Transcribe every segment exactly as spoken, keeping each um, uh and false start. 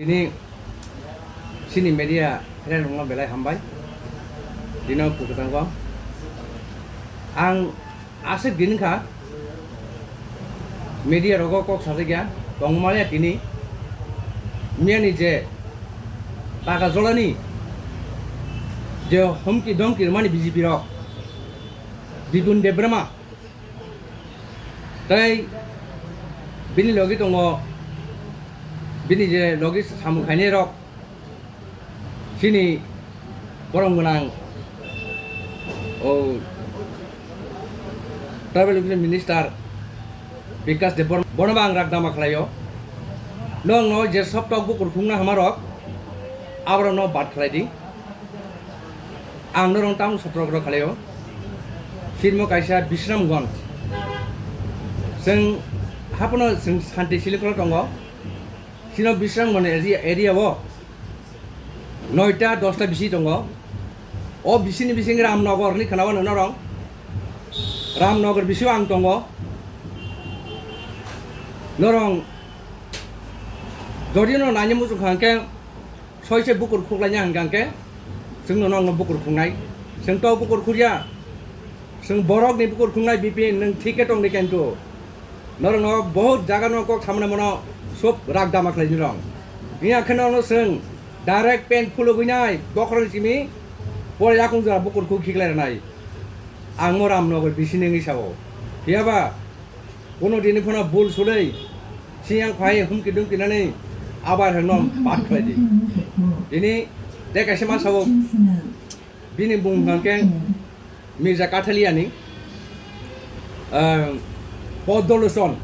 Tini chini media friend rokno belai hambai. Tino pukutangko ang aswk din kha media rogo kok sajakya tongmani tini miyani je taka jolani je humki domki rwmani B J P rok Bipin Debbarma. Tei bini logi tongo, bini je logi samung khainai rok, chini borom gwnang, o, Tribal Education Minister Bikash Debbarma, bono bo ang rak dama khlaio. Nokno je sob tok bukur khungna hama rok, aborokno bad khlai di. Ang norok tamo sotrok rok khalio. Sirmo kaisa Bisramganj. Chwng hapono chwng santi silikolo tongo. Sino Bisramganj area, area o noita dosta bisi tongo. O bisini bising Ramnagar ni khwnao norok. Ramnagar bisio ang tongo. Norok jodi no nani muchung kha hwnkhe, Soi se bukur khuklaina hwnkha hwnkhe, chwngno nokno bukur khungnai. Chwng to bukur khurya. Chwng borokni bukur khungnai B P nwng thik khe tongdi kintu. Norokno bahut jaga no kok samani mano sob rak dama khlaini rong. Iya khe nokno chwng direct pen phulugwinai bokhorok simi pore yakung jora bukur khuk khiklai rwnai. Ang mo Ramnagar bisini wngwi sao. Phiyaba Kuno dini phano bul sulei, siyang phai humki dumki nani abar hwnkno bad khlai di. Tini tei kaisa ma sabo, bini bung hwnkhe Mirza Kathaliani, ah, Podoloson.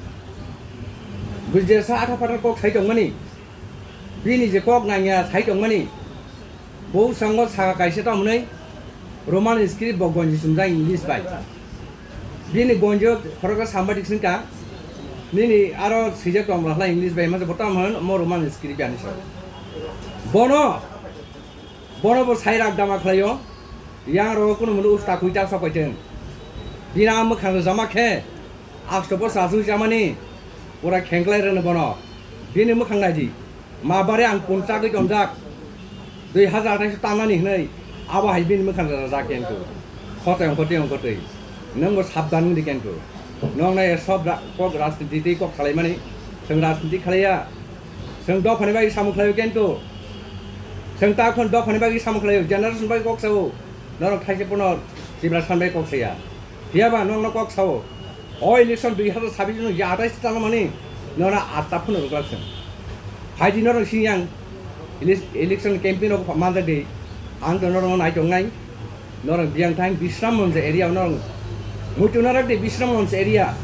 Bujesa atha phatha kok sai tongmani, bini je kok nangya sai tongmani, Bo sango saka kaisa tamo hwnwi Roman script bo gonji sumjak English bai. Bini gonjo khoroksa sambadik singka, nini aro swijak tong rwkha English bai, masa bo tamo hwn mo Roman script ani sa. Bono, bono bo sai rak dama khlaio, yang ro kunu munu usta kuita sok paiteng. Bini a mwkhang rwjama khe, asto bo sasung chamani, pura khengklai rwno bono. Bini mwkhang naidi. Ma bare ang punchagwi tonjak, dui hazar athais tangnani hwnwi abo hai bini mwkhang rajak kentu. Khotoi ongkhotwi ongkhotwi. Nwng bo sabdan wngdi kentu. Nwng nai sob ra-, kok rajniti tei kok salaimani. Chwng rajniti khlaiya. Chwng dophani bagwi samung khlaio kentu. Chwng ta khon dophani bagwi samung khlaio. Generation bagwi kok sao. Norok thaise pono Tiprasa bai kok saya. Phiyaba nokno kok sao. O election dui hazar sabbish no je athais ta mani nora atta phone rwglak seng. Phaidi norok siyang ele-, election campaign rok manjak de. Ang to norok nai tongnai. Norok biyang thang Bisramganj area norok. Muitu norok de Bisramganj area.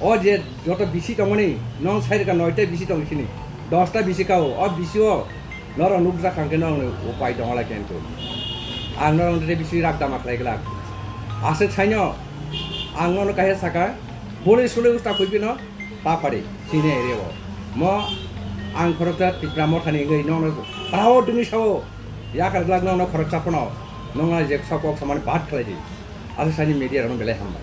O je joto bisi tongmani nong sai rwkha noita bisi tong sini. Dosta bisi kao. O bisi o Norok nukjak kha hwnkhe norokni upai tongo lai khe hintu. Ang norokni tei bisi rak dama khlai glak. Aswk saino ang nono kaisa saka, bolwi sulwi usta khuipino ta phari chini area o. Mo ang khoroksa Tipra Mothani wngwi nono proud wngwi sao, yakar glak nono khoroksa phano nongna je sok kok samani bad khlai di. Aswk saini media rokno belai hambai.